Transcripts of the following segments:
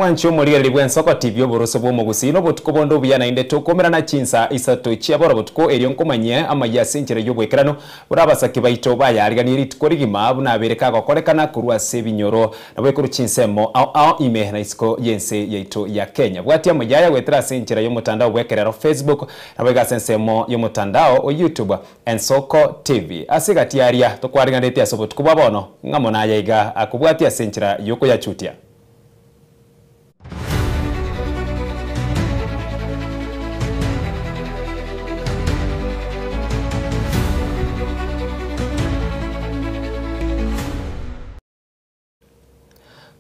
Mwanche omorigereria bw'ensoko TV oboroso bw'omogusii nobotuko bonde obuya naende tokomerana chinsa isato chia boro botuko erio nkomanyie amayia ase enchera y'oboikeranu buna abasake baito bayariganie rituko rigima buna abere kagokorekana korwa ase ebinyoro nabo ekorwa chinsemo ao ao ime na isiko y'ense yaito ya Kenya. Bwatia amayia aya goetera ase enchera y'omotandao bw'ekerero Facebook naboigo ase ensemo y'omotandao o YouTube Ensoko TV. Ase egati aria tokwariganetie ase obotuko bwa bono ng'amo naye iga akobwatia ase enchera y'okoyachutia.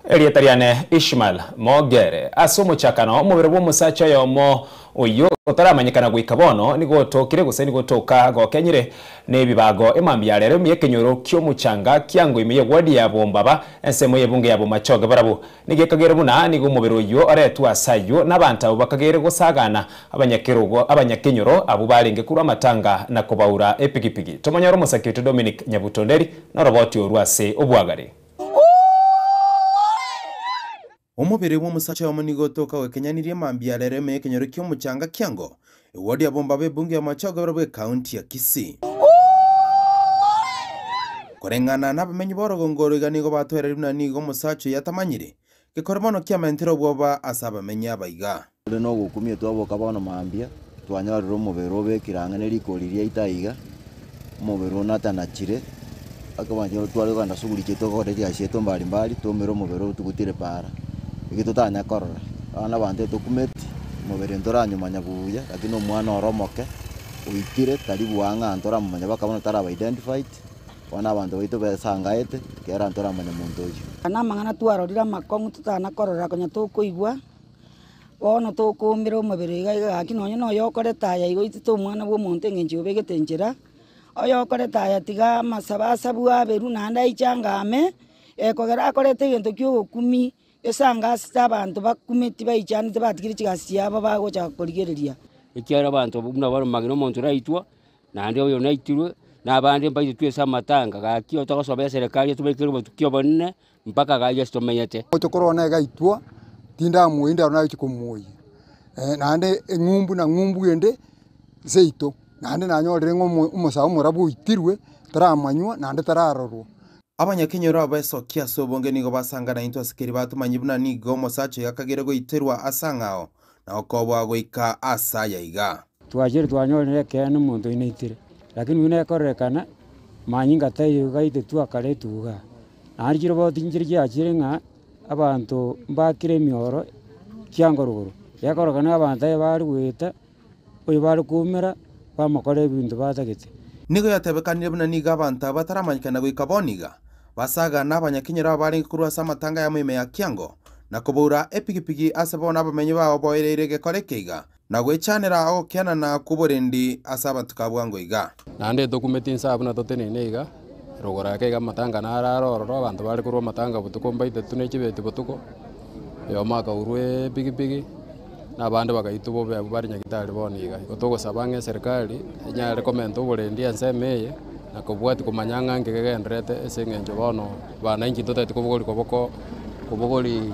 Erieta riane Ishmael Mogere. Ase omochakano, omobere bw'omosacha oyomo oyio otaramanyekana goika bono nigo otokire gose nigo otoka gokenyire nebibago emambia ya rero ime y'ekenyoro ki'omochanga kiango ime y'eward ya Bombaba ensemo y'ebunge ya Bomachoge barabwo nigo ekagere buna nigo omobere oyio oretwe ase ayio nabanto abwo bakagere gosagana abanyakerogo abanyakenyoro abwo barenge korwa amatanga na kobaura epigipigi. Tomonyore omosaki oito Dominic Nyabutonderi noroboti orwo ase obwagare. Omobere bw'omosacha oyomo nigo otoka gwekenyanirie mambia rero ime y'ekenyoro ki'omochanga kiango, eward ya Bombaba ebunge ya Machoge bw'ekaunti ya Kisii. Koreng'ana nabamenyi b'orogongo oro iga nigo batwereire buna nigo omosacha oyo atamanyire, gekore mono kiamentire obwoba ase abamenyi aba iga. Ore nogokumia twaboka bono mambia, twanyorire omobere obekire ang'e ne rikori riaito aiga, omobere one atanachire, ekemanyererio tware kogenda suguri chiaito gokora egasi yaito mbari mbari, twaumera omobere otugutire paara, eki totanya korora. Bono abanto etokumeti, omobere ntoranyomanya buya, lakini omwana ore omoke, oikire tari bwang'a ntoramomanya mpaka bono taraba identified. Bono abanto baito besangaete, kera ntoramanya monto oyio. Namang'ana twarorire amakong'u totana korora konya tokoigwa. Bono tokoumera omobere iga iga gaki nonye na oyokorete aya igo oitete omwana bwa omonto eng'encho obegete enchera, oyokorete aya tiga amasabo asabwe aberwe naende aiche angame, ekogera akorete egento kia ogokumia, esangasete abanto bakumeti baichanete batigire chigasi chiabo bagocha korigereria. Ekiagera abanto buna baromagena omonto oraitwa, naende oyo naitirwe, na abande mbaitetwe ase amatanga, gaki otogosoba eserekari etobekere obotuki obonene. Mpaka iga ase tomenyete. Oche korora naye gaitwa, tindamoyia ndaro nagochia komoyia, naende eng'umbu na ng'umbu ende seito, naende nanyorire ng'a omo omosae omorabu oitirwe, taramanywa naende tararorwa. Abanyakenyoro abesokia ase obonge nigo basangana intwe ase keria batomanyie buna nigo omosacha oyo akagere goiterwa ase ang'ao na gokoboa goika ase aya iga. Twachire twanyorire ekeene omonto oino aitire, lakini buna ekororekana manyinga taiyo gaitetwe akaretwa igaa. Naende chiroboti nchire chiachire ng'a abanto mbakire emioro chiangorogoro, gekororekana abanto aye bare goeta, oyo bare koumera, bamokora ebinto batagete. Nigo yatebekanire buna nigo abanto aba bataramanyekana goika bono iga, basaga na abanyakenyoro aba barenge korwa ase amatanga ayamo ime ya Kiango, na koboura epigipigi ase bono abamenyi bao boereire egekora eke iga, na gwechanera ogokianana kw'oborendi ase abatuko a bwango iga. Naende etokumeti inse aa buna toteneine iga, rogoro ake iga amatanga naro are ororo, abanto bare korwa amatanga botuko mbaitetwe ne chibeti botuko, oyomo akaurwa epigipigi, na abande bagaitwa bobe abwo bare nyagetari bono iga. Igo togosaba ng'a eserikari, enyare komenta oborendi ensemo eye, na kobwatia komanya ng'a nki kegendererete ase eng'encho bono bananchi ntotagete kobogori koboko kobogori.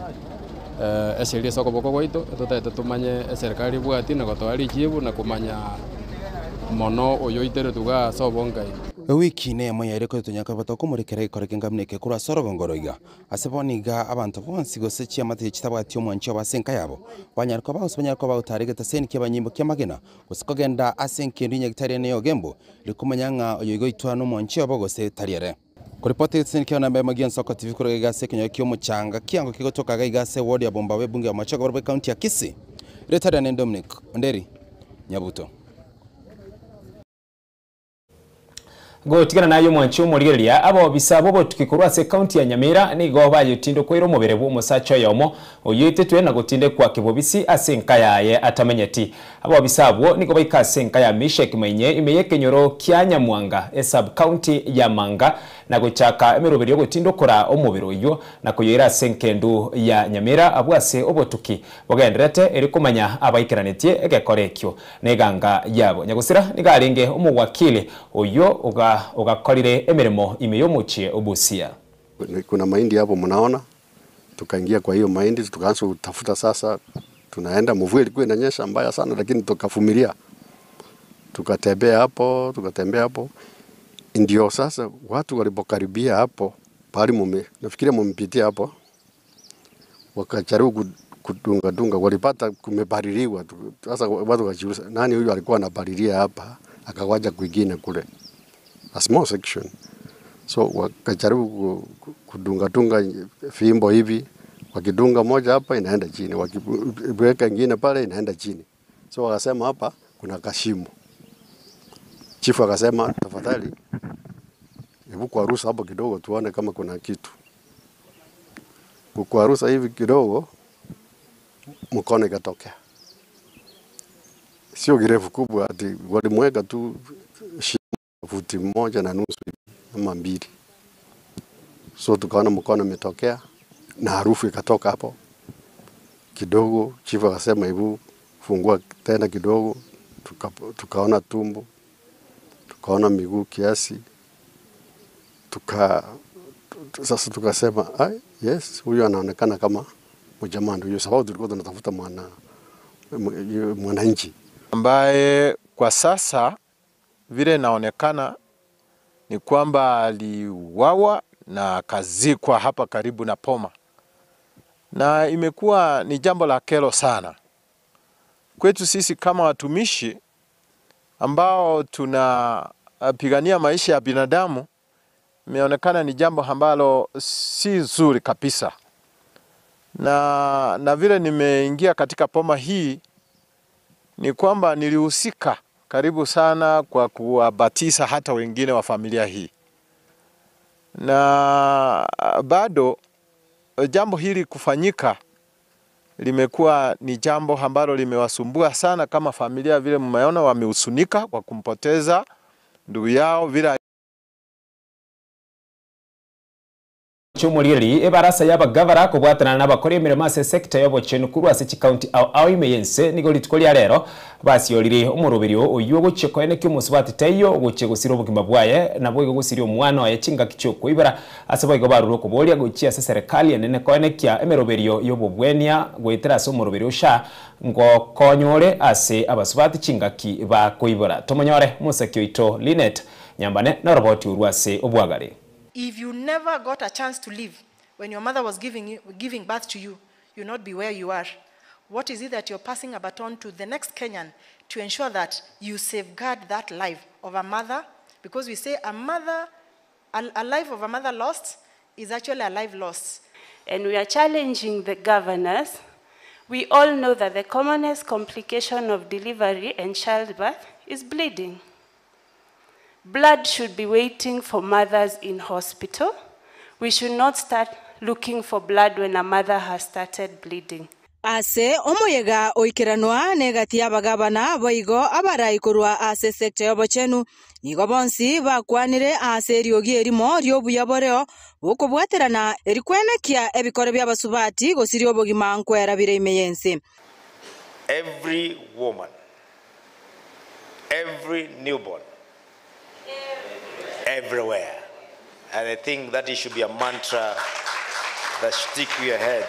Esegi ase okoboko gwaito, totagete tomanye eserekari ebwati na gotoa richibu na komanya mono oyoiteretwe iga ase obongai. Ewiki neyemo yaire koetonya kwebata okomorekera egekora ekenga buna eke korwa ase orogongo oro iga. Ase bono iga abanto bonsi gose chiamate chitabwati omwanchi obo ase enka yabo, banyare koba gose banyare koba gotara egetaseni ki'abanyimbo ki'amagena, gose kogenda ase engendu y'Nyagetari ene y'ogembo, erio komanya ng'a oyo iga oitwa nomwanchi obo gose tari ere. Koripoti egetaseni kia namba emo gi'ensoko TV korwa iga ase ekenyoro ki'omochanga kiango kegotoka iga iga ase eward ya Bombaba ebunge ya Machoge barabwo ekaunti ya Kisii. Erieta riane Dominic Onderi Nyabuto. Gotigana naye omwanchi omorigereria, abobisa b'obotuki korwa ase ekaunti ya Nyamira nigo bayotindokoire omobere bw'omosacha oyomo oyoitetwe na gotindekwa kebobisi ase enka yaye atamenyeti. Abobisa abwo nigo baika ase enka ya Mishek Mainye ime y'ekenyoro kia Nyamwanga, esub-county ya Manga, na gochaka emeroberio y'ogotindokora omobere oyio na koyoira ase enkendu ya Nyamira abwo ase obotuki bogendererete erio komanya abaikeranetie egekora ekio neganga yabo. Nyagosira nigo arenge omowakili oyio ogakorire emeremo ime y'omochie o Busia. Kuna mahindi hapo mnaona. Tukaingia kwa hiyo mahindi tukaanza kutafuta sasa, tunaenda mvua ilikuwa inanyesha mbaya sana, lakini tukavumilia, tukatembea hapo, tukatembea hapo, ndio sasa watu walipokaribia hapo pahali mume, nafikiria mumpitia hapo, wakajaribu kudunga dunga, walipata kumepaliliwa. Sasa watu wakajiuliza nani huyu alikuwa anapalilia hapa, akawaja kwingine kule, a small section. So wakajaribu kudunga dunga fimbo hivi, wakidunga moja hapa inaenda chini, wakiweka ingine pale inaenda chini. So wakasema hapa kuna kashimo. Chifu akasema tafadhali, hebu kwarusa hapo kidogo tuone kama kuna kitu. Kukwarusa hivi kidogo, mkono ikatokea, sio kirefu kubwa, ati walimweka tu futi 1.5 ama 2. So tukaona mkono umetokea na harufu ikatoka hapo kidogo. Chifu akasema hebu fungua tena kidogo, tukaona tumbo, tukaona miguu kiasi, sasa tukasema ai, yes, huyu anaonekana kama mjamaa ndio, sababu tulikuwa tunatafuta mwananchi ambaye kwa sasa vile inaonekana ni kwamba aliuawa na akazikwa hapa karibu na Poma, na imekuwa ni jambo la kero sana kwetu sisi kama watumishi ambao tunapigania maisha ya binadamu. Imeonekana ni jambo ambalo si nzuri kabisa, na vile nimeingia katika poma hii ni kwamba nilihusika karibu sana kwa kuwabatisa hata wengine wa familia hii, na bado jambo hili kufanyika limekuwa ni jambo ambalo limewasumbua sana kama familia. Vile mmeona wamehusunika kwa kumpoteza ndugu yao vile. Chumuliri ebarasa y'abagavara kobwatana n'abakora emirimo ase sector y'obochenu korwa ase chikaunti ao ao ime yense nigo rituko ria rero basiorire omoroberio oywo gochia koenekia omosubati taiyo gochia gosira obogima bwaye nabo igo gosiria omwana oye chingaki chiokoibera ase boigo barure okoboria gochia ase serikali enene koenekia emeroberio y'obobwenia goetera ase omoroberio sha ngokonyore ase abasubati chingaki bakoibora. Tomonyore mosaki oito Linet Nyambane na roboti orwa ase obwagare. If you never got a chance to live when your mother was giving birth to you, you'll not be where you are. What is it that you're passing a baton to the next Kenyan to ensure that you safeguard that life of a mother? Because we say a life of a mother lost is actually a life lost. And we are challenging the governors. We all know that the commonest complication of delivery and childbirth is bleeding. Blood should be waiting for mothers in hospital. We should not start looking for blood when a mother has started bleeding. Ase omoyega oikeranwa negati abagabana boigo abaraikorwa ase sector y'obochenu nigo bonsi bakwanire ase eriogi erimo riobuya boreo bokobwaterana erikwenekia ebikoro by'abasubati gosiria obogima nkwera bire ime yense. Every woman, every newborn, everywhere. And I think that it should be a mantra that should stick to your head,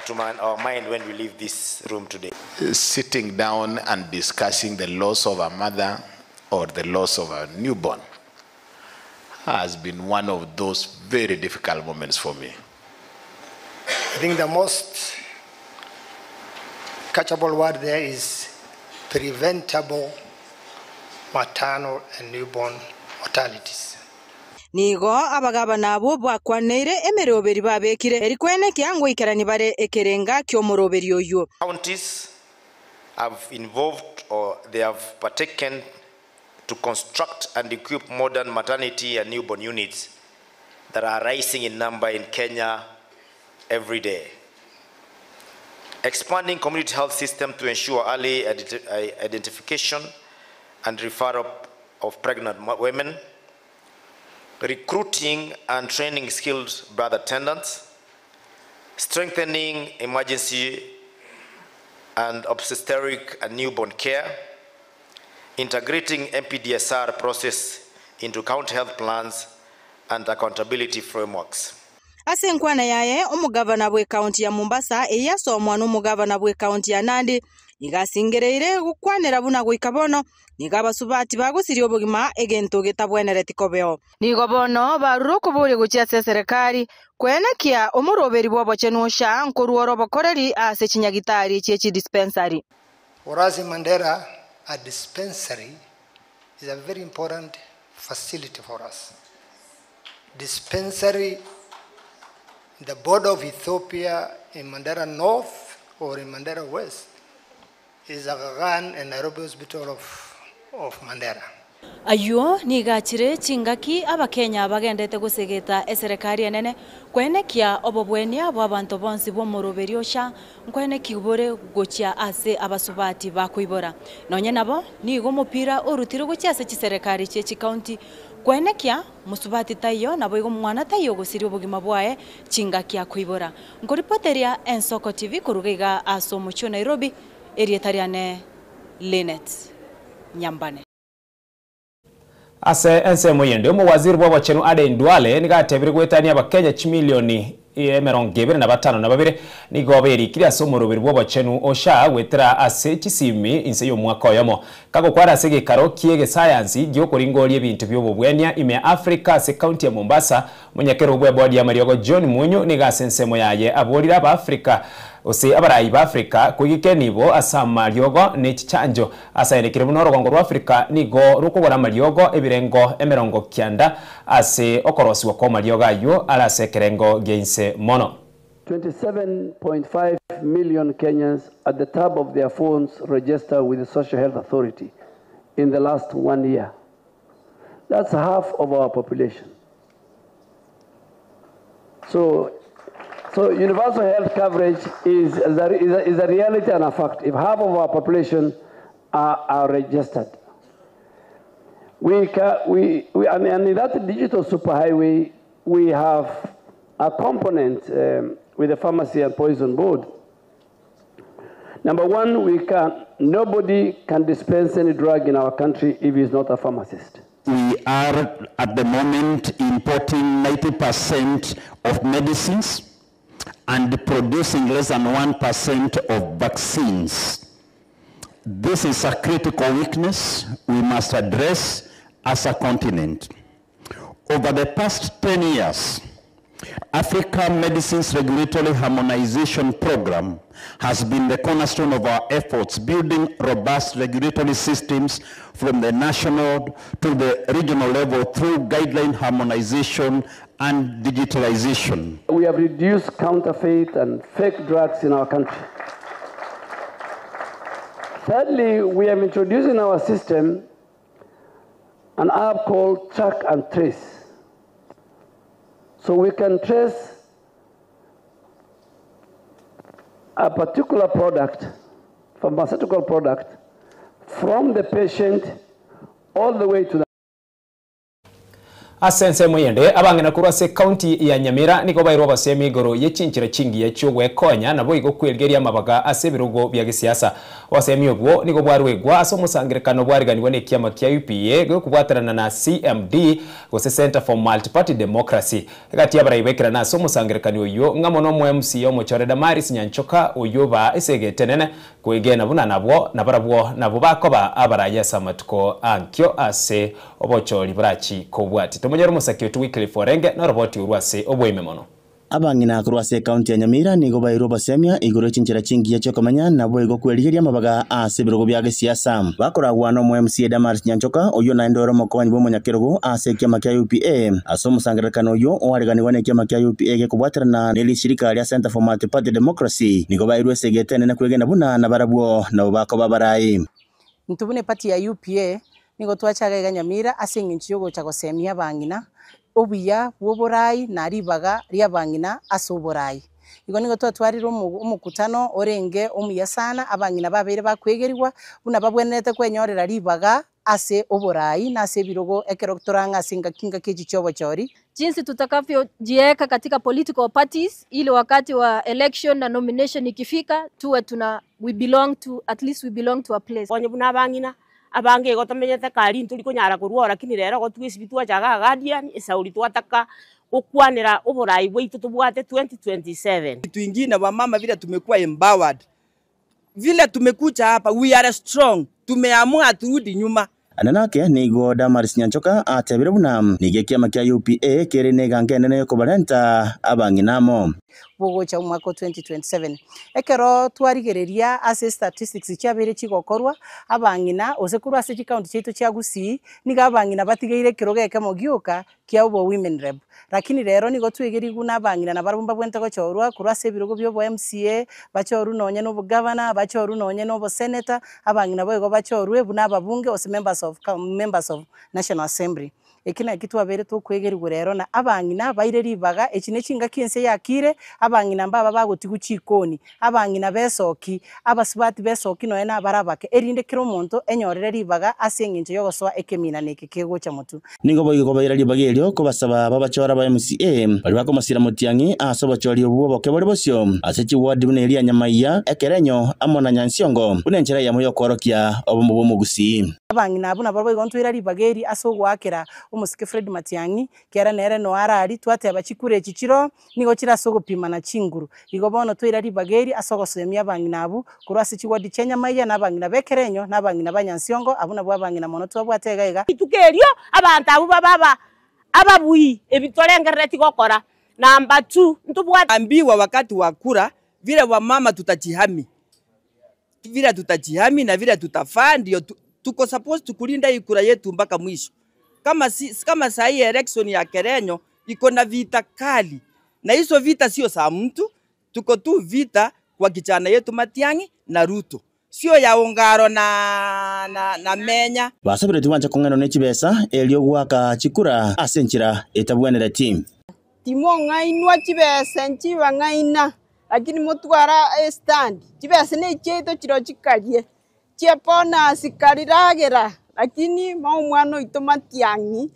to our mind when we leave this room today. Sitting down and discussing the loss of a mother or the loss of a newborn has been one of those very difficult moments for me. I think the most catchable word there is preventable maternal and newborn mortalities. Nigo abagabana abo bakwaneire emeroberi babekire erikwenekia ngoikerani bare ekerenga ky'omoroberi oyo. Counties have involved or they have partaken to construct and equip modern maternity and newborn units that are rising in number in Kenya every day. Expanding community health system to ensure early identification and referral of pregnant women, recruiting and training skilled birth attendants, strengthening emergency and obstetric and newborn care, integrating MPDSR process into county health plans and accountability frameworks. Ase enkwana yaye, omogavana bw'ecounty ya Mombasa eyio asomwa nomogavana bw'ecounty ya Nandi, nigo asingereire gokwanera buna goika bono nigo abasubati bagosiria obogima egento getabwenereti kobeo. Nigo bono barure okoboria gochia ase eserekari koenekia omoroberi bw'obochenu SHA nkorwa ore obokoreri ase chinyagitari chie chidispensary. For us in Mandera, a dispensary is a very important facility for us. Dispensary in the border of Ethiopia in Mandera North or in Mandera West is Aga Khan and Nairobi Hospital of, of Mandera. Ayio nigo achire chingaki Abakenya bagendete gosegeta eserekari enene koenekia obobwenia bw'abanto bonsi bw'omoroberio SHA nkoeneki bore gochia ase abasubati bakoibora. Nonye nabo, nigo omopira orutire gochia ase chiserekari chie chikaunti koenekia mosubati taiyo naboigo mwana taiyo ogosiria obogima bwaye chingaki akoibora. Nkoripoteria Ensoko TV koruga iga ase omochie o Nairobi, erieta riane Linet Nyambane. Ase ensemo eyende, omowaziri bw'obochenu Aden Duale nigo atebire goetania Abakenya chimilioni 25 nigo berikire ase omoroberi bw'obochenu o SHA goetera ase chisimi inse y'omwaka oyomo. Kagokwana ase egekaro ki'egesayansi gi'okoringoria ebinto bi'obobwenia ime ya Africa ase ekaunti ya Mombasa, Omonyakerogo bw'ebodi y'amariogo John Munyu nigo ase ensemo yaye aborire Abaafrika gose abarai b'Afrika koigeka enibo ase amariogo ne chichanjo. Asaenekire buna orogongo rw'Afrika nigo rokogora amariogo ebirengo 90 ase okorosigwa kw'amariogo ayio are ase ekerengo gia inse mono. 27.5 million Kenyans at the tab of their phones register with the Social Health Authority in the last one year. That's half of our population. So, so universal health coverage is, is, a, is, a, is a reality and a fact. If half of our population are, are registered, we can, we, we, and, and in that digital superhighway, we have a component um, with the Pharmacy and Poison Board. Number one, we can, nobody can dispense any drug in our country if he's not a pharmacist. We are at the moment importing 90% of medicines and producing less than 1% of vaccines. This is a critical weakness we must address as a continent. Over the past 10 years, Africa Medicines Regulatory Harmonization Program has been the cornerstone of our efforts, building robust regulatory systems from the national to the regional level through guideline harmonization and digitalization. We have reduced counterfeit and fake drugs in our country. Thirdly, we have introduced in our system an app called Track and Trace. So we can trace a particular product, pharmaceutical product, from the patient all the way to the Ase ensemo eyende, abang'ina korwa ase ekaunti ya Nyamira nigo bairwe obosemi igoro ye chinchera chingiya chi'ogwekonya naboigo kwerigeria amabaga ase ebirogo bia gesiasa. Obosemi obwo nigo bwaruegwa ase omosangerekano bwariganigwa nekiama kia UPA gekobwaterana na CMD gose Centre for Multiparty Democracy. Egati y'abarai baikerana ase omosangerekano oyio ng'amo nomo MCA omochore Damaris Nyanchoka oyio baa esegete enene kwegena buna nabwo nabarabwo nabwo bakoba abarai ase amatuko ankio ase obochori borachi kobwati. Tomonyore omosaki oito Wycliffe Orenge noroboti orwo ase oboime mono. Abang'ina korwa ase ekaunti ya Nyamira nigo bairwe obosemia igoro ye chinchera chingiya chi'okomenya naboigo kwerigeria amabaga ase ebirogo bia gesiasa. Bakoragwa na MCA Damaris Nyanchoka oyio naende ore omokonyi bw'omonyakerogo ase ekiama kia UPA ase omosangererekano oyio oareganigwa na ekiama kia UPA gekobwaterana na erishirika ria Center for Multiparty Democracy nigo bairwe esegete enene kwegena buna nabarabwo nabo bakoba barai. Intwe buna party ya UPA nigo twachaga iga Nyamira ase eng'encho yogocha gosemia abang'ina obuya bwa oborai na ribaga ria abang'ina ase oborai. Igo nigo twatwarire omokutano orenge omuya sana abang'ina babeire bakoegeriwa buna babwenerete kwenyorera ribaga ase oborai na ase ebirogo ekero torang'a ase engaki ngaki echi chia obochori. Jinsi tutakavyojiweka katika political parties ili wakati wa election na nomination ikifika tuwe tuna we belong to at least we belong to a place. Onye buna abang'ina abange igo tomenyete kari ntori konyara korwa lakini rero igo twesibi twachaga guardian esauri twataka gokwanera oborai bwaito tobwate 2027. Kitu ingine wamama vile tumekuwa empowered, vile tumekuja hapa we are strong, tumeamua haturudi nyuma. Ande nake nigo Damaris Nyanchoka atebire buna nigo ekiama kia UPA kere na eganka enene yokobarenta abang'ina amo. Bogocha omwaka o 2027. Ekero twarigereria ase statistics chiabeire chigokorwa, abang'ina gose korwa ase chicounty chiaito chia Gusii, nigo abang'ina batigeire ekerogo ekemo gioka kia obo women rep. Lakini rero nigo twegerigwe na abang'ina nabarabwo mbabwenerete gochorwa korwa ase ebirogo bia obo MCA, bachorwe nonye na obogavana, bachorwe nonye na obosenator, abang'ina boigo bachorwe buna ababunge gose members of members of National Assembly. Eki naki twabeire tokoegerigwa rero na abang'ina baire ribaga, echi ne chingaki ense yakire, abang'ina mbaba bagotigwa chikoni, abang'ina b'esoki, abasubati b'esoki nonya na abare abake, erinde kera omonto enyorere ribaga ase engencho y'ogosoa ekeminana eke kegocha motwe. Nigo boigo kobaira ribaga erio kobasaba babachore aba MCA baria bakomosira Matiang'i ase obochori obwo bw'oboke bore bosio ase chiward buna eria Nyamaiya, Ekerenyo amo na Nyansiongo buna enchera eyemo y'okoorokia obomo bw'omogusii. Abang'ina abwo nabarabwo igo ntwaira ribaga eri ase ogoakera omosike Fred Matiang'i, kera nere noe arari, twateba chikura echi chiroo, nigo chire ase ogopimana chinguru. Igo bono twaira ribaga eri ase ogosemia abang'ina abwo korwa ase chiwadi chia Nyamaiya, na abang'ina b'Ekerenyo, na abang'ina ba Nyansiongo, abwo nabwo abang'ina mono twabwate iga iga. Rituko erio abanto abwo babe aba ababui ebi torengereretie gokora. Number two, ntobwate. Ambiwa wakati wa kura vile wamama tutajihami vile tutajihami na vile tutafaa ndio tuko supposed kulinda hii kura yetu mpaka mwisho. Kama si, kama saa hii election ya Kerenyo iko na vita kali, na hizo vita sio za mtu, tuko tu vita kwa kijana yetu Matiang'i na Ruto, sio ya Ongaro na, na, na Menya. Basabire tibwancha kong'ainwa ne chibesa erio goaka chikura ase enchera etabwenereti. Timong'ainwa chibesa nchibang'aina, lakini motwara estand, chibesa na echiaito chiro chikarie, chiebonus kariragera, lakini mo omwana oito Matiang'i,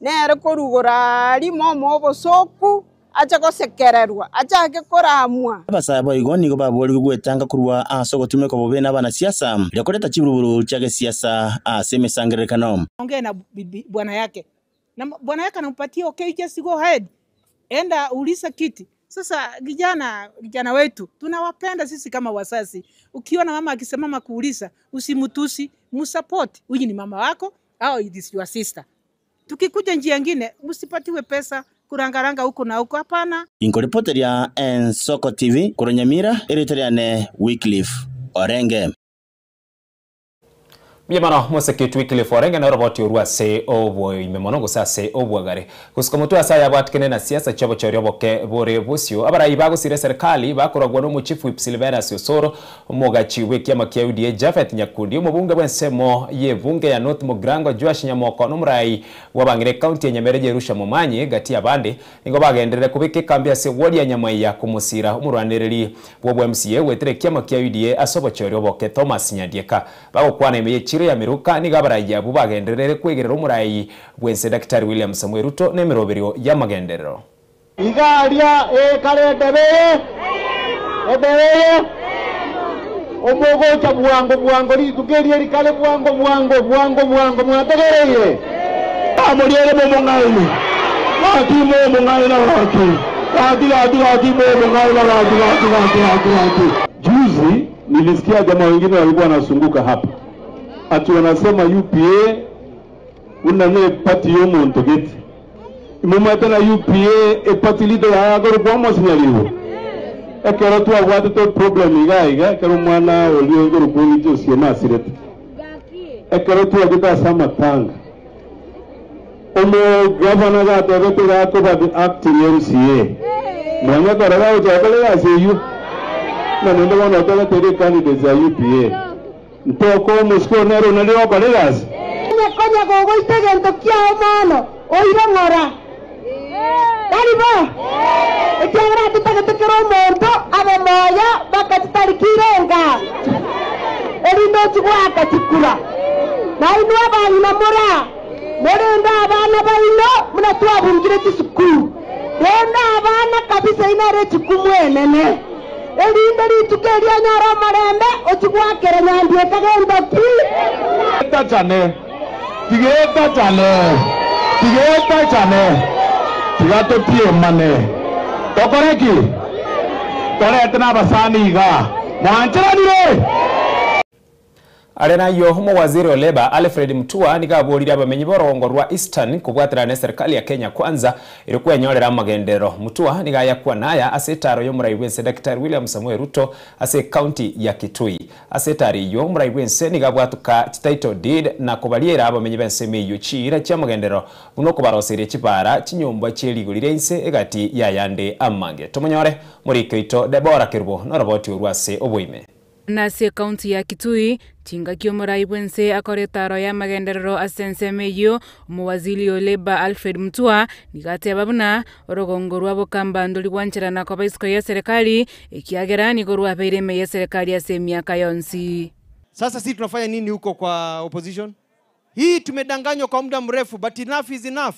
nere korwa aria momo obosoku, ache gosekererwa, achake koramwa. Abasae boigo nigo baborigwe gwetanga korwa ase ogotumeka bobe nabanasiasa, erio koreta chiburuburu chia gesiasa ase emesangererekano. Ongea na bibi, bwana yake na bwana yake anampatia okay, just go ahead, enda uliza kiti. Sasa kijana, kijana wetu tunawapenda sisi kama wazazi. Ukiona mama akisimama kuuliza, usimutusi, msupport. Huyu ni mama wako au it is your sister. Tukikuja njia nyingine, msipatiwe pesa kurangaranga huko na huko, hapana. Inkoripoteria Ensoko TV korwa Nyamira, erieta riane Wycliffe Orenge. Mbuya mono moseketu Wycliffe Orenge na oroboti orwo ase oboime mono gose ase obwagare. Gosuka motwe ase aya abwatikene na siasa chi'obochori oboke bore bosio. Abarai bagosira eserikali bakoragwa n'omochief whip Silvanus Osoro, omogachi bw'ekiama kia UDA Japhet Nyakundi, omobunge bw'ensemo y'ebunge ya North Mugirango Joash Nyamoko na omorai bw'abang'ina ekaunti ya Nyamira Jerusha Momanyi gati y'abande nigo bagenderere kobeka ekambi ase eward ya Nyamaiya komosira omorwanereri bw'obwa MCA goetera ekiama kia UDA ase obochori oboke Thomas Nyandieka. Bagokwana ime y'echiro ya Miruka nigo abarai abwo bagenderere kwegerera omorai bw'ense Daktari William Samoei Ruto n'emeroberio y'amagenderero. Iga aria ekare endebe eye, endebe eye, omogocha bwango bwango rituko erio rikare bwango bwango bwango bwango mwategereire. Amoriere momong'aini, gaki momong'aina gaki, gaki gaki gaki momong'aina gaki gaki gaki gaki gaki. Juzi nilisikia jamaa wengine walikuwa wanazunguka hapa ati wanasema UPA una ne party yomuntu gete imumwete na UPA e party leader ya agoro kwa mosinyariwo ekero twabwatete problem iga iga ekero omwana oria igoro kweng'iti osiema asirete ekero twagete ase amatanga omogavana gatebete gakoba the acting MCA mwanya kora gagochakora egasi eywo na nende bono otebete ere candidates ya UPA ntoko omosiko nere onari gokora egasi. Onye konya gogoita egento kiao mono, oire ng'ora. Tari bo? Ekiagera totagete kera omonto abe moyo mpaka chitariki irenga, erinde ochie goaka chikura. Na inwe abang'ina mora, morende abana baino buna twabungire chisukuru. Rende abana kabisa inere echikumu enene, erinde rituko erio onyore omorembe ochie goakera nyandieka gento ki. Tigeta chane, tigeta chane, tigeta chane. Tiga totiemane. Tokore ki? Torete nabasani igaa. Mwancheranire? Are nayio, omowaziri o Labour Alfred Mutua nigo aborire abamenyi b'orogongo rwa Eastern kobwaterana neserikali ya Kenya Kwanza erio kwenyorera amagenderero. Mutua nigo ayakwana aya ase etaro y'omorai bw'ense Daktari William Samoei Ruto ase ecounty ya Kitui. Ase etaro eyio, omorai bw'ense nigo abwatuka chititle deed na kobariera abamenyi b'ensemo eyio chiira chi'amagenderero buna okobaroseria chibara, chinyomba chie rigori ria inse egati y'ayande amange. Tomonyore moriki oito Deborah Kerubo noroboti orwo ase oboime. Na ase ekaunti ya Kitui, chingaki omorai bw'ense akore etaaro y'amagenderero ase ensemo eyio, omowaziri o Labour Alfred Mutua nigo ateba buna orogongo rwa Bokamba ndori gwancherana koba isiko y'eserekari ekiagera nigo rwabeire ime y'eserekari ase emiaka yonsi. Sasa sisi tunafanya nini huko kwa opposition? Hii tumedanganywa kwa muda mrefu, but enough is enough.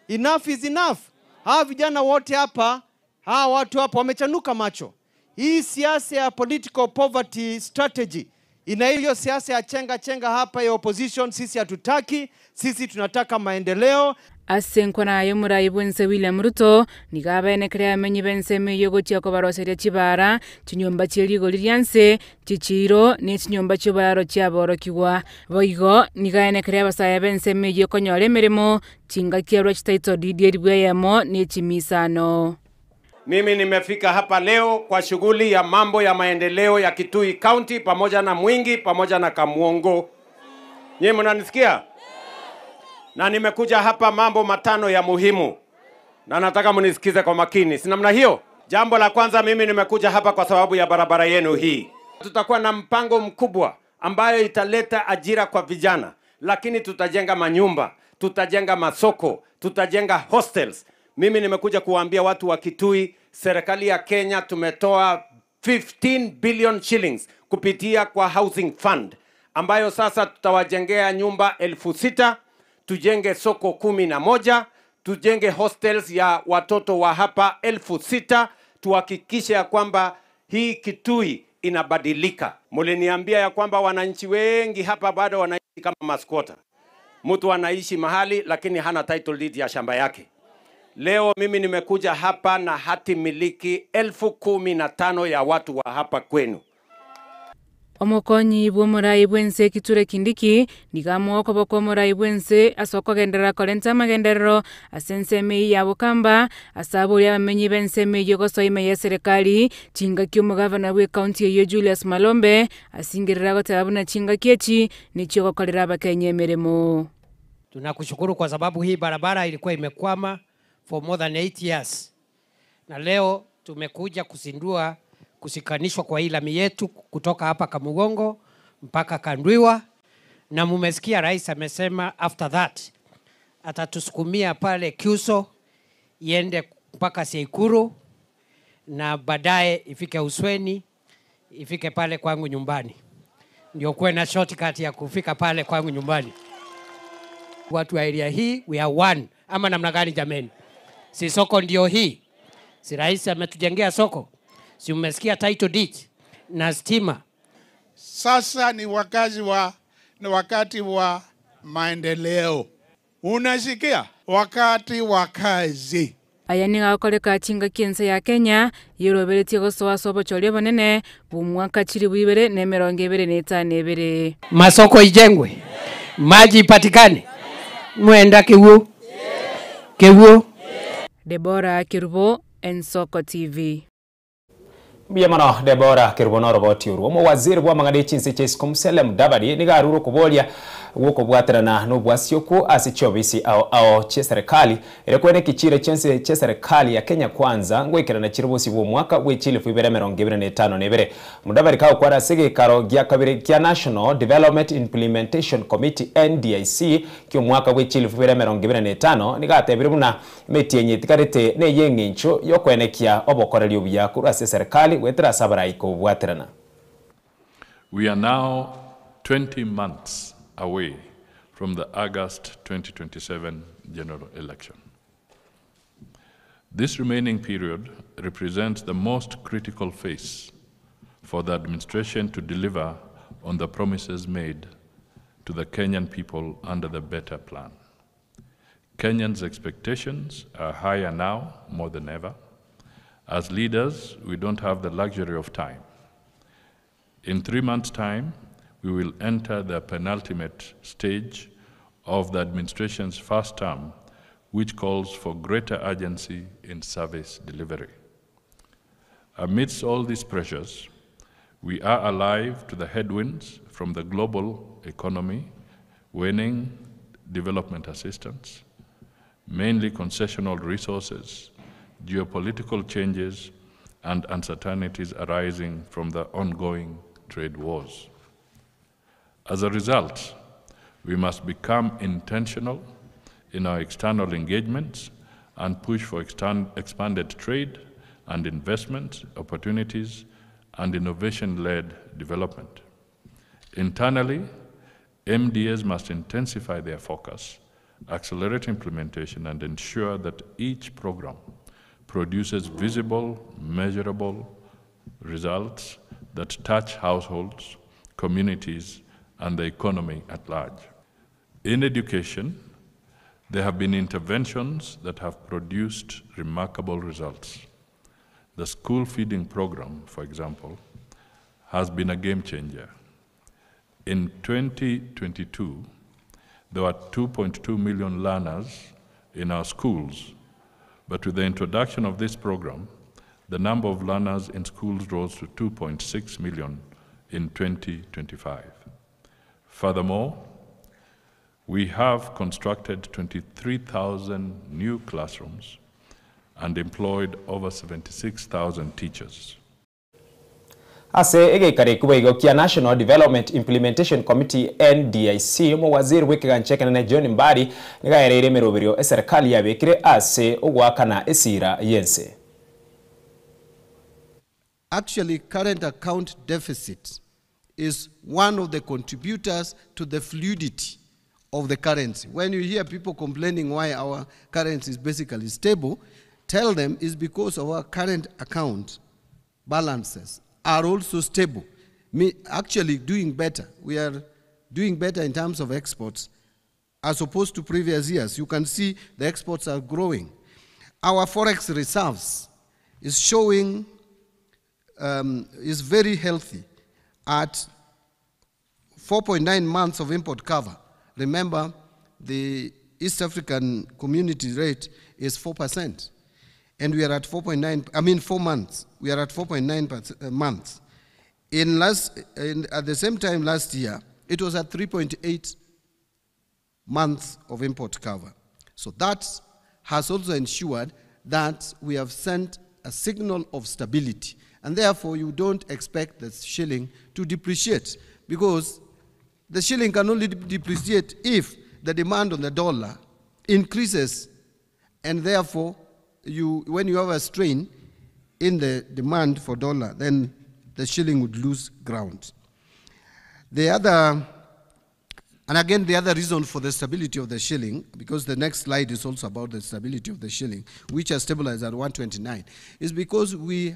Enough is enough. Hawa vijana wote hapa, hawa watu hapa wamechanuka macho. Hii siasa ya political poverty strategy ina hiyo siasa ya chenga chenga hapa ya opposition, sisi hatutaki. Sisi tunataka maendeleo. Ase enkwana y'omorai bw'ense William Ruto, nigo abaenekire abamenyi b'ensemo eyio gochia kobaroseria chibara, chinyomba chie rigori ria nse, chichiiro, ne chinyomba chi'oboraro chiaborokigwa. Boigo, nigo aenekire abasae b'ensemo eyio konyora emeremo, chingaki arwe chititle deed eribu eyemo ne chimisano. Mimi nimefika hapa leo kwa shughuli ya mambo ya maendeleo ya Kitui County pamoja na Mwingi pamoja na Kamuongo. Nyinyi mnanisikia? Na nimekuja hapa mambo matano ya muhimu, na nataka mnisikize kwa makini, si namna hiyo? Jambo la kwanza, mimi nimekuja hapa kwa sababu ya barabara yenu hii. Tutakuwa na mpango mkubwa ambayo italeta ajira kwa vijana, lakini tutajenga manyumba, tutajenga masoko, tutajenga hostels. Mimi nimekuja kuwaambia watu wa Kitui, serikali ya Kenya tumetoa 15 billion shillings kupitia kwa housing fund ambayo sasa tutawajengea nyumba 6,000, tujenge soko 11, tujenge hostels ya watoto wa hapa 6,000, tuhakikishe ya kwamba hii Kitui inabadilika. Muliniambia ya kwamba wananchi wengi hapa bado wanaishi kama maskwota. Mtu anaishi mahali lakini hana title deed ya shamba yake. Leo mimi nimekuja hapa na hati miliki 15,000 ya watu wa hapa kwenu. Omokonyi bw'omorai bw'ense Kithure Kindiki nigo amoa okoboko omorai bw'ense ase okogenderera korenta amagenderero ase ensemo eyio ya Bokamba ase aboria abamenyi b'ensemo eyio gosoa ime y'eserekari chingaki omogavana bw'ecounty eyio Julius Malombe asingerera goteba buna chingaki echi nichiogokorera abakenya emeremo. Tunakushukuru kwa sababu hii barabara ilikuwa imekwama for more than 8 years, na leo tumekuja kuzindua kushikanishwa kwa hii lami yetu kutoka hapa Kamugongo mpaka Kandwiwa, na mumesikia rais amesema after that atatusukumia pale Kyuso iende mpaka Seikuru na baadaye ifike Usweni, ifike pale kwangu nyumbani, ndio kuwe na shortcut ya kufika pale kwangu nyumbani. Watu wa area hii we are one, ama namna gani jameni? Si soko ndio hii? Si rais ametujengea soko? Si umesikia title deed na stima? Sasa ni wakati wa maendeleo, unasikia? Wakati wa kazi. Aya nigo agokoreka chingaki ense ya Kenya yeroberetie gosoa ase obochori obonene bw'omwaka chiribu ibere na emerongo ebere na etano ebere. Masoko ijengwe, maji ipatikane, mwenda kiwu kiwu. Deborah Kerubo, Ensoko TV. Mbuya mono Deborah Kerubo noroboti orwo. Omowaziri bwa amang'ana echinse chia isiko Musalia Mudavadi nigo arure okoboria gwokobwaterana na obwasi okwo ase chiobisi ao ao chia serikali ere kwene ekichire chiense chia serikali ya Kenya Kwanza ngoikerana chire bosi bwa omwaka bwa echilifu ibere emerongo ibere na etano na ebere. Mudavadi kagokwara ase egekaro gia kabere kia National Development Implementation Committee NDIC kia omwaka bwa echilifu ibere emerongo ibere na etano nigo atebire buna emetienyi etikarete na eye eng'encho yokwenekia obokoreri obuya korwa ase serikali gwetera ase abarai kobwaterana. We are now 20 months away from the August 2027 general election. This remaining period represents the most critical phase for the administration to deliver on the promises made to the Kenyan people under the Better Plan. Kenyans' expectations are higher now more than ever. As leaders, we don't have the luxury of time. In 3 months' time, we will enter the penultimate stage of the administration's first term, which calls for greater urgency in service delivery. Amidst all these pressures, we are alive to the headwinds from the global economy, waning development assistance, mainly concessional resources, geopolitical changes, and uncertainties arising from the ongoing trade wars. As a result, we must become intentional in our external engagements and push for expanded trade and investment opportunities and innovation-led development. Internally, MDAs must intensify their focus, accelerate implementation, and ensure that each program produces visible, measurable results that touch households, communities, and the economy at large. In education, there have been interventions that have produced remarkable results. The school feeding program, for example, has been a game changer. In 2022, there were 2.2 million learners in our schools, but with the introduction of this program, the number of learners in schools rose to 2.6 million in 2025. Furthermore, we have constructed 23,000 new classrooms and employed over 76,000 teachers. Ase egeikare kuba kia National Development Implementation Committee NDIC omowaziri bw'ekigancha John Mbadi nigaereire emeroberio eserikali yabekire ase ogwakana esira yense. Actually, current account deficit is one of the contributors to the fluidity of the currency. When you hear people complaining why our currency is basically stable, tell them it's because our current account balances are also stable, actually doing better. We are doing better in terms of exports as opposed to previous years. You can see the exports are growing. Our forex reserves is showing, is very healthy at 4.9 months of import cover. Remember, the East African community rate is 4%. And we are at 4.9, I mean 4 months. We are at 4.9 months. At the same time last year, it was at 3.8 months of import cover. So that has also ensured that we have sent a signal of stability. And therefore, you don't expect the shilling to depreciate, because the shilling can only depreciate if the demand on the dollar increases, and therefore, when you have a strain in the demand for dollar, then the shilling would lose ground. The other, and again, the other reason for the stability of the shilling, because the next slide is also about the stability of the shilling, which has stabilized at 129, is because we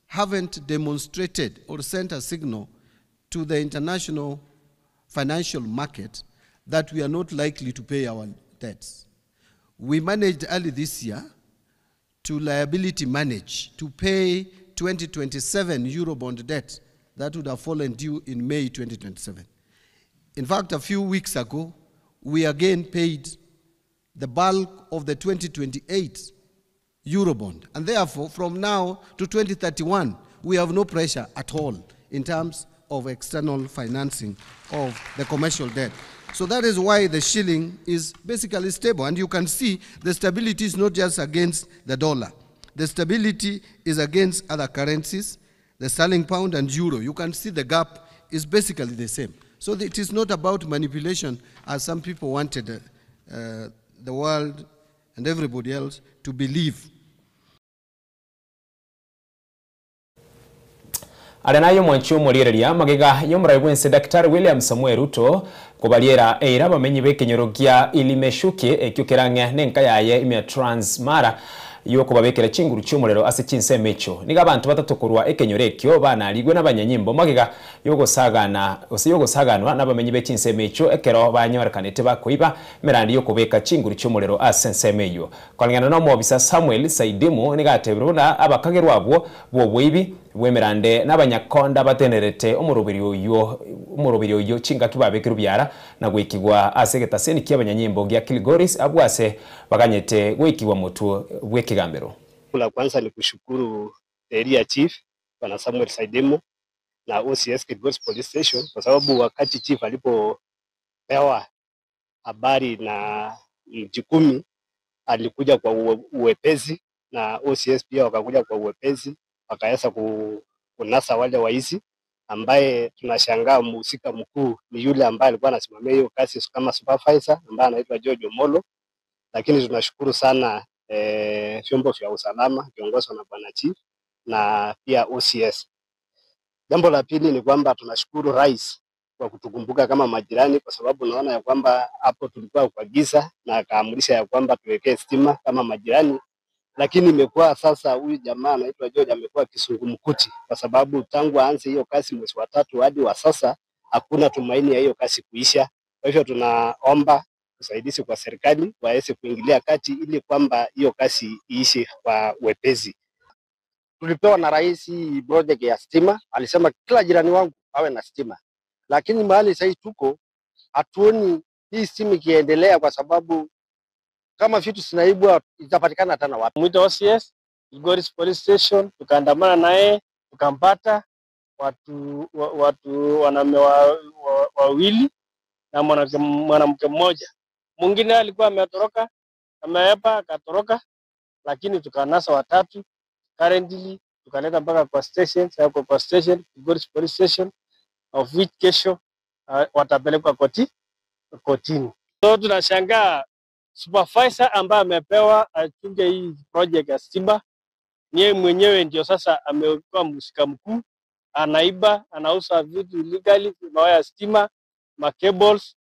haven't demonstrated or sent a signal to the international financial market that we are not likely to pay our debts. We managed early this year to liability manage, to pay 2027 Eurobond debt that would have fallen due in May 2027. In fact, a few weeks ago, we again paid the bulk of the 2028 Eurobond. And therefore, from now to 2031, we have no pressure at all in terms of external financing of the commercial debt. So that is why the shilling is basically stable. And you can see the stability is not just against the dollar. The stability is against other currencies, the sterling pound and euro. You can see the gap is basically the same. So it is not about manipulation as some people wanted the world and everybody else to believe. Arenayo mwanchi omoriereria magega yomurai bwense Daktari William Samuel Ruto kobariera eira bamenyi bekenyoro gia Ilimeshuki ekyo kerang'e nenka yaye imya Transmara yokobabekera chinguru chiomorero ase chinsemo echio. Nigo abanto batato korwa ekenyoro ekio banarigwe nabanyanyimbo magega yogosagana gose yogosaganwa nabamenyi be chinsemo echio ekero banyorekanete bakoiba emerandi yokobeka chinguru chiomorero ase ensemo eyio. Koreng'ana na omobisa Samuel Saidimu nigo atebire buna abakagerwa abwo bw'oboibi bw'emerande nabanyakonda batenerete omoroberi oyio omoroberi oyio chingaki babekirwe biara na goikigwa ase egetaseni ki'abanyanyimbo gia Kilgoris abwo ase baganyete goikigwa motwe bw'ekegambero. La kwanza ni kushukuru area chief Bwana Samuel Saidemo na OCS Kilgoris Police Station kwa sababu wakati chief alipopewa habari na Mjikumi alikuja kwa uwepesi na OCS pia wakakuja kwa uwepesi wakaweza kunasa wale waizi, ambaye tunashangaa mhusika mkuu ni yule ambaye alikuwa anasimamia hiyo kazi kama supervisor ambaye anaitwa George Omolo. Lakini tunashukuru sana vyombo vya usalama vikiongozwa na bwana chief na pia OCS. Jambo la pili ni kwamba tunashukuru rais kwa kutukumbuka kama majirani, kwa sababu naona ya kwamba hapo tulikuwa kwa giza na akaamrisha ya kwamba tuwekee stima kama majirani, lakini imekuwa sasa huyu jamaa anaitwa George amekuwa kisungumkuti, kwa sababu tangu aanze hiyo kazi mwezi wa tatu hadi wa sasa hakuna tumaini ya hiyo kazi kuisha. Kwa hivyo tunaomba usaidizi kwa serikali waweze kuingilia kati ili kwamba hiyo kazi iishe kwa wepesi. Tulipewa na rais hii project ya stima, alisema kila jirani wangu awe na stima, lakini mahali sahii tuko hatuoni hii stima ikiendelea, kwa sababu kama vitu zinaibwa itapatikana tena wapi? Mwita OCS Kilgoris Police Station, tukaandamana naye tukampata watu wanaume wawili na mwanamke mmoja. Mwingine alikuwa ametoroka, ameepa akatoroka, lakini tukanasa watatu currently, tukaleta mpaka kwa station. Sasa kwa station Kilgoris Police Station, of which kesho watapelekwa kotini. So tunashangaa supervisor ambaye amepewa achunge hii project ya stima, ni mwenyewe ndio sasa amekuwa mhusika mkuu, anaiba, anauza vitu illegally, mawaya ya stima, ma cables.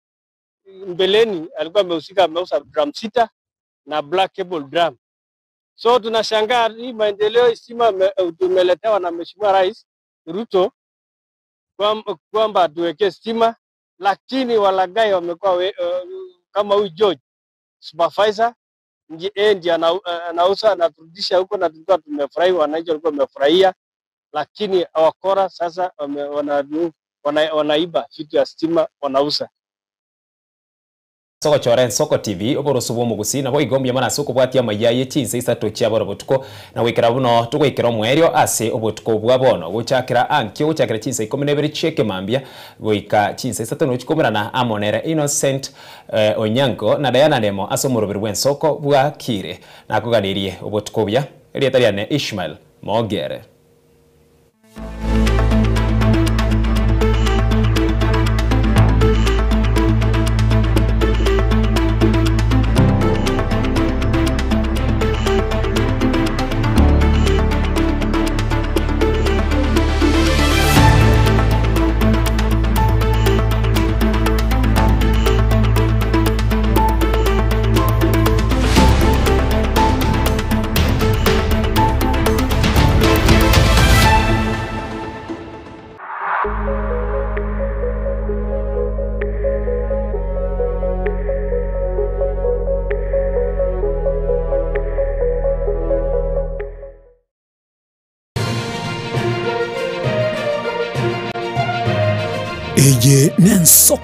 Mbeleni alikuwa amehusika, ameuza drum 6 na black cable drum. So tunashangaa hii maendeleo stima tumeletewa na Mheshimiwa Rais Ruto kwamba tuweke stima, lakini walaghai wamekuwa kama huyu George supervisor ndiye anauza anaturudisha huko, na tulikuwa tumefurahi, wananchi walikuwa wamefurahia, lakini wakora sasa wanaiba vitu ya stima wanauza. Soko chore Nsoko TV oboroso bwa omogusi nabo igombia mana ase okobwatia amaiya ye chinsa isato chia boro botuko na goikera buno togoikera omwerio ase obotuko bwa bono gochakera ankio gochakera chinsa 12 chieke mambia goika chinsa isato nochikomerana amo nere Innocent Onyango na Diana Nemo ase omoroberi bwa Ensoko bwa Kire nakoganirie obotuko bia erieta riane Ishmael Mogere. Eye n'Ensoko